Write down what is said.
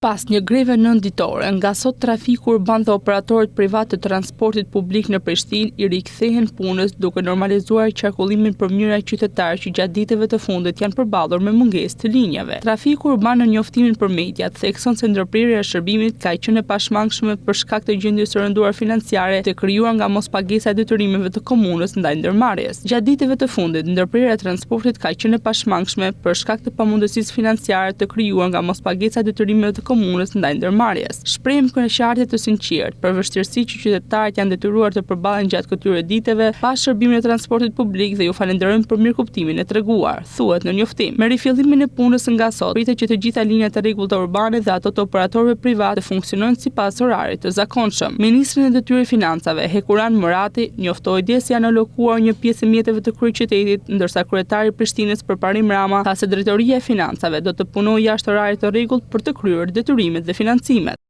Pas një greve nëntëditore, nga sot trafiku urban dhe operatorët privatë të transportit publik në Prishtinë i rikthehen punës duke normalizuar qarkullimin për mijëra qytetarë që gjatë ditëve të fundit janë përballur me mungesë të linjave. Trafiku urban në njoftimin për mediat thekson se ndërprerja e shërbimit ka qenë e pashmangshme për shkak të gjendjes së rënduar financiare të krijuar nga mospagesa e detyrimeve të komunës ndaj ndërmarrjes. Gjatë ditëve të fundit, ndërprerja e transportit ka qenë e pashmangshme për shkak të pamundësisë financiare të krijuar nga mospagesa e detyrimeve të komunës ndaj ndërmarrjes. Shprehim keqardhje të sinqertë për vështirësitë që qytetarët janë detyruar të përballen gjatë këtyre ditëve pa shërbimin e transportit publik dhe ju falënderojmë për mirëkuptimin e treguar. Thuhet në njoftim. Me rifillimin e punës nga sot, pritet që të gjitha linjat e rregullta urbane dhe ato të operatorëve privatë të funksionojnë sipas orarit të zakonshëm. Ministri në detyrë i Financave, Hekuran Murati, njoftoi dje se janë alokuar një pjesë e mjeteve të kryeqytetit, ndërsa kryetari i Prishtinës, Përparim Rama, tha se Drejtoria e Financave do të punojë jashtë orarit të rregullt për të kryer detyrimet dhe financimet.